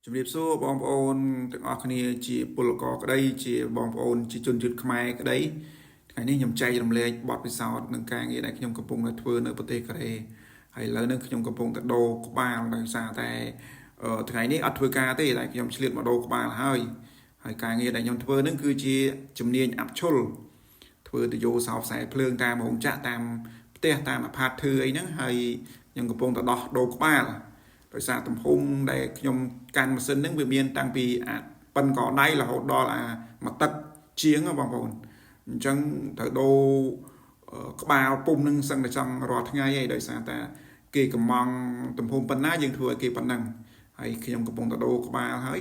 ជំរាបសួរបងប្អូនទាំងអស់គ្នាជាពលករក្តីជាបងប្អូនជាជនជាតិខ្មែរក្តីថ្ងៃនេះខ្ញុំចែករំលែកបទពិសោធន៍នឹងការងារដែលខ្ញុំកំពុងតែធ្វើនៅប្រទេសកូរ៉េហើយឥឡូវនេះខ្ញុំកំពុងតែដូរក្បាលដោយសារតែថ្ងៃនេះអត់ធ្វើការទេតែខ្ញុំឆ្លៀតមកដូរក្បាលហើយហើយការងារដែលខ្ញុំធ្វើនឹងគឺជាជំនាញអាប់ឈុលធ្វើទៅយោសោខ្សែភ្លើងតាមរោងចក្រតាមផ្ទះតាមអាផាតធ្វើអីហ្នឹងហើយខ្ញុំកំពុងតែដោះដូរក្បាល ដោយសារទំហំដែលខ្ញុំកាន់ម៉ាស៊ីនហ្នឹងវាមានតាំងពីអាប៉ិនកដៃរហូតដល់អាមួយទឹកជាងបងប្អូនអញ្ចឹងត្រូវដូរក្បាលពុំនឹងសឹងតែចង់រាល់ថ្ងៃឯងដោយសារតែគេកំងទំហំប៉ុណ្ណាយើងធ្វើឲ្យគេប៉ុណ្ណឹងហើយខ្ញុំកំពុងតែដូរក្បាលហើយ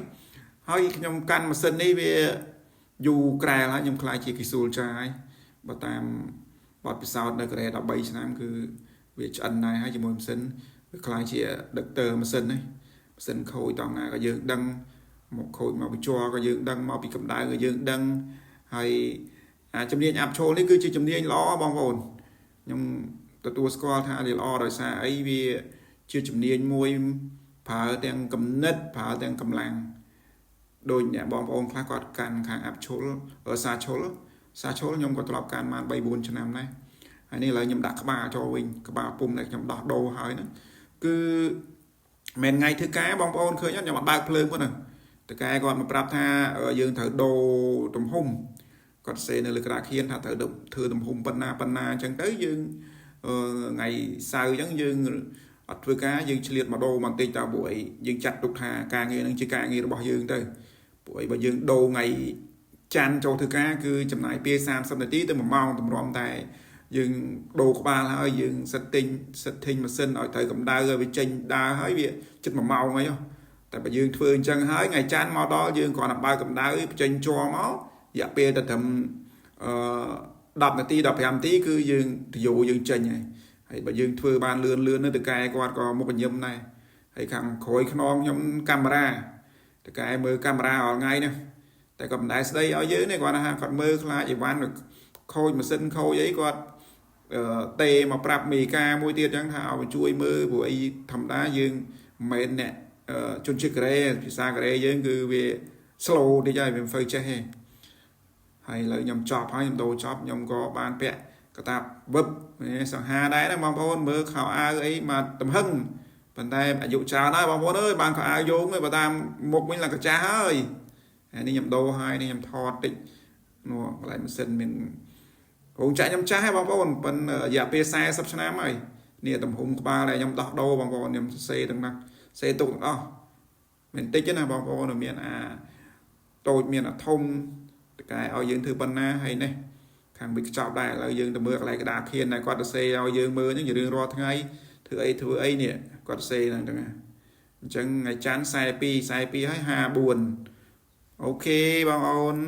ហើយខ្ញុំកាន់ម៉ាស៊ីននេះវាយូរក្រែលហើយខ្ញុំខ្លាចជាគិសូលចាយបើតាមបទពិសោធន៍នៅកូរ៉េ13ឆ្នាំគឺវាឆ្អិនដែរហើយជាមួយម៉ាស៊ីនវាខ្លាចជាដុកទ័រម៉ាស៊ីននេះម៉ាស៊ីនខូចតង់ណាក៏យើងដឹងមកខូចមកពីជ័រក៏យើងដឹងមកពីកម្ដៅក៏យើងដឹងហើយអាជំនាញអាប់ឈោនេះគឺជាជំនាញល្អបងប្អូនខ្ញុំទទួលស្គាល់ថាវាល្អដោយសារអីវាជាជំនាញមួយប្រើទាំងគំនិតប្រើទាំងកម្លាំងដូចអ្នកបងប្អូនខ្លះគាត់កាន់ខាងអាប់ឈុលសាឈុលសាឈុលខ្ញុំក៏ធ្លាប់កាន់បាន3 4ឆ្នាំដែរហើយនេះឥឡូវខ្ញុំដាក់ក្បាលចូលវិញក្បាលពុំដែលខ្ញុំដោះដូរហើយហ្នឹងគឺមិនថ្ងៃធ្វើការបងប្អូនឃើញខ្ញុំអត់បើកភ្លើងគាត់ណាតកែគាត់មកប្រាប់ថាយើងត្រូវដូរទំហំគាត់សេនៅលើក្តារខៀនថាត្រូវធ្វើទំហំប៉ុណ្ណាប៉ុណ្ណាអញ្ចឹងទៅយើងថ្ងៃសៅរ៍អញ្ចឹងយើងអត់ធ្វើការយើងឆ្លៀតមកដូរបន្តិចតើពួកអីយើងចាត់ទុកថាការងារនឹងជាការងាររបស់យើងទៅពួកអីបើយើងដូរថ្ងៃច័ន្ទចូលធ្វើការគឺចំណាយពេល30នាទីទៅ1ម៉ោងតម្រាំតែយើងដូរក្បាលហើយយើង setting ម៉ាស៊ីនឲ្យត្រូវកម្ដៅឲ្យវាចេញដើរហើយវាជិត1ម៉ោងអីតែបើយើងធ្វើអញ្ចឹងហើយថ្ងៃច័ន្ទមកដល់យើងគ្រាន់តែបើកកម្ដៅចេញជ័រមករយៈពេលទៅត្រឹមអឺ10នាទី15នាទីគឺយើងទយោយើងចេញហើយហើយបើយើងធ្វើបានលឿនលឿននៅតកែគាត់ក៏មុខញឹមដែរហើយខាងក្រោយខ្នងខ្ញុំកាមេរ៉ាតកែមើលកាមេរ៉ារាល់ថ្ងៃនេះតែគាត់មិនដែលស្ដីឲ្យយើងទេគាត់ថាគាត់មើលខ្លាចអីវ៉ាន់ខូចម៉ាស៊ីនខូចអីគាត់ទេមកប្រាប់មេការមួយទៀតអញ្ចឹងថាឲ្យជួយមើលព្រោះអីធម្មតាយើងមិនមែនអ្នកជនជាតិកូរ៉េភាសាកូរ៉េយើងគឺវា slow តិចហើយវាមិនសូវចេះទេហើយឥឡូវខ្ញុំចប់ហើយខ្ញុំដូរចប់ខ្ញុំក៏បានពាក់កតាបវឹបសង្ហាដែរណាបងប្អូនមើលខោអាវអីមកទំហឹងប៉ុន្តែអាយុច្រើនហើយបងប្អូនអើយបានខោអាវយោងហើយបើតាមមុខវិញឡើងកាចាស់ហើយហើយនេះខ្ញុំដូរហើយនេះខ្ញុំថតតិចនោះកន្លែងម៉ាស៊ីនមានរោងចក្រខ្ញុំចាស់ហើយបងប្អូនប៉ុន្តែរយៈពេល40ឆ្នាំហើយនេះទំហំក្បាលដែលខ្ញុំដោះដូរបងប្អូនខ្ញុំសរសេរទាំងណាសេទុកទាំងអស់មិនតិចទេណាបងប្អូនមានអាតូចមានអាធំតកែឲ្យយើងធ្វើប៉ុណ្ណាហើយនេះខាងវិខ្ចប់ដែរឥឡូវយើងទៅមើលកន្លែងក្តារខៀនដែលគាត់ទៅសេឲ្យយើងមើលហ្នឹងជារឿងរាល់ថ្ងៃធ្វើអីធ្វើអីនេះគាត់សេហ្នឹងទាំងណាអញ្ចឹងថ្ងៃច័ន្ទ42 42ហើយ54OK បងប្អូន។